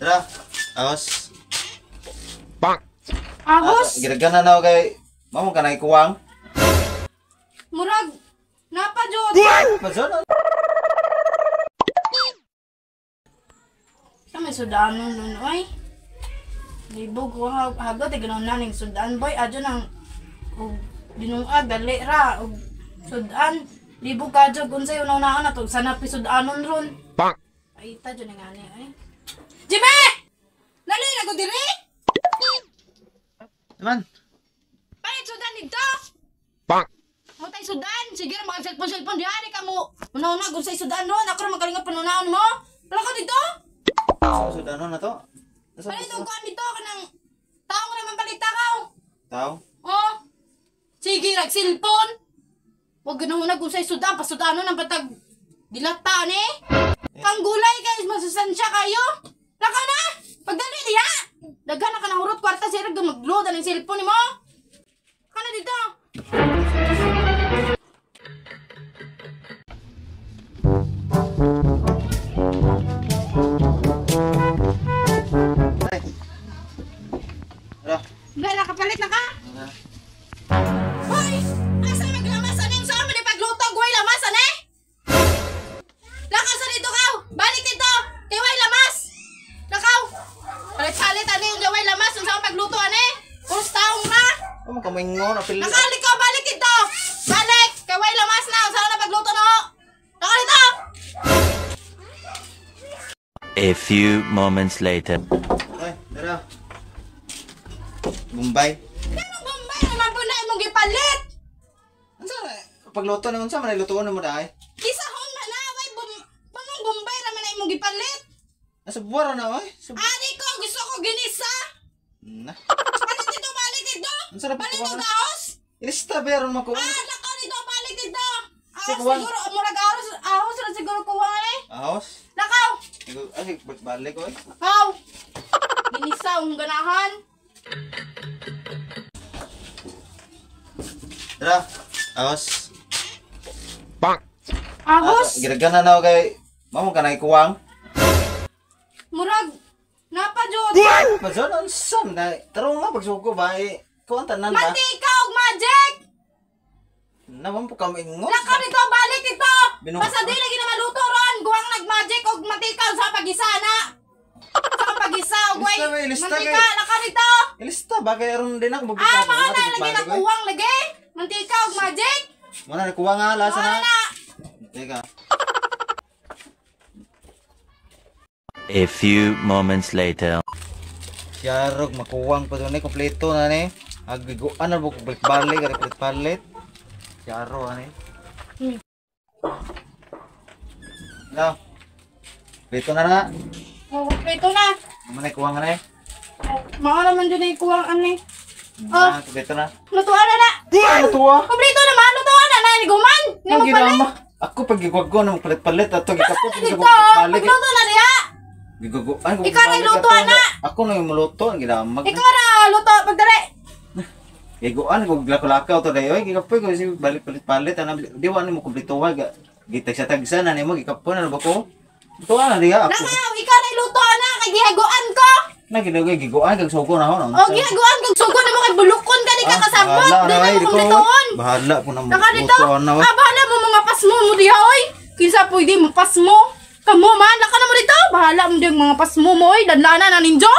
Tara, ahos. Bonk. Ahos. Gidaghanan na ako kay mamo ka na ikuwang. Murag napa jud. Pasod. Sa may sudanon nun oy. Libog ko hagot ay ganaon na ning sudan boy adyo nang og binungag dali ra og sudan. Libog ka jud unsay una-unaon ato sana pisudanon ron. Bonk. Ay ta jud nga ani oy. Jimmy! Dali na ko diri. Naman. Palit sudan dito. Bonk. Mo tay sudan, sige ra mga cellphone cellphone diha di ka mo. Una-una kung say sudan ron, ako ra magalinga panunaon mo. Wala ka dito. Sa sudanon na to. Asa Palit og kuan dito kanang tao naman palita ka. Tao. Oh. Sige rag cellphone. Wag ganun kung say sudan, pasudanon ang batag dilata ni. Kang gulay guys, masusansya kayo. Laka na. Pagdali diha. Daghan na ka ng hurot kwarta sir mag-load ang cellphone nimo. Kana dito. Ay. Tara. Wala nakapalit na ka. Tara. Hoy! Asa maglamas ani sa man pagluto way lamas ani? Lakaw sa dito kaw. Balik dito. Kay way lamas. Lakaw. Palit-palit ani yung way lamas unsa ang pagluto ani? Puros taong ra. Oh, mo kamingon apil. Nakalik ka balik dito. Balik kay way lamas na unsa na pagluto no? Lakaw dito. A few moments later. Ay, tara. Bombay. Kanang Bombay naman po na imong gipalit. Unsa pagluto ni unsa man lutoon mo dai? Gisahon man na way bum panong Bombay ra man na imong gipalit. Asa buwara na oy. Ani ko gusto ko ginisa. Na. Balik dito, balik dito. Unsa na Balik pagkuha og na? ahos. Ilista beron mo ko. Ah, lakaw dito, balik dito. Ahos Sige, kuwang. siguro, murag ahos, ahos ra siguro kuha eh. Ahos. Lakaw. Ay, balik oy. Lakaw. Ginisa ang ganahan. Tara. Ahos. Bonk. Ahos. Gidaghanan na ako kay mamo ka na ikuwang. Murag napa jud. Pasod unsa man dai? Tarong nga pagsuko ba eh. Kuan tanan ba? Mantika og magic. Naman po kamingon. Lakaw dito, balik dito. Basta di lagi na maluto ron. Guwang nag-magic og mantika sa pagisa na. Sa pagisa og way. Ilista ba, ilista Mantika, kay- lakaw dito. Ilista ba kay aron din ako Ah, mga na lagi na kuwang lagi. Mantika og magic. Muna na kuwang nga lasa Wala na. na. Teka. A few moments later. Yarog makuwang pa ni kompleto na ni. Agiguan na buk balik-balik kare palit-palit. Yaro ani. Na. Kompleto na na. Oh, kompleto na. Muna na kuwang na eh. Oh, mao naman dyan ay kuwang ani. Oh, Na, kompleto na. lutuan na na. Ano tuwa? Kompleto na man, lutuan na na ni guman. Ni Ang mo palit. ginama. Ako pag gigwag na magpalit-palit ato gikapot Dito, sa balik. pagluto na diha. Giguguan ko. Ikaw na yung lutuan na. Ako na yung muluto ang ginamag. Ikaw na luto pagdali. Giguan ko glako-lakaw to dayoy gikapoy ko si balik-palit-palit ana di wa nimo kumpleto ga gitagsa-tagsa na nimo gikapoy na ba ko. Tuwa na diha ako. Nakaw, ikaw na luto na kay gihaguan ko. Na ginagay giguan kag sugo na ho. O gihaguan kag sugo nimo kay bulukon ka di ka kasabot. Di na mo kumpletoon. Bahala po na mo. Naka dito. Lutuan na. Ah, bahala mo mga pasmo mo diha oy. Kinsa pwede mo pasmo. Kamo man, laka na mo dito. Bahala mo diyang mga pasmo mo oy. Danlana na ninjo.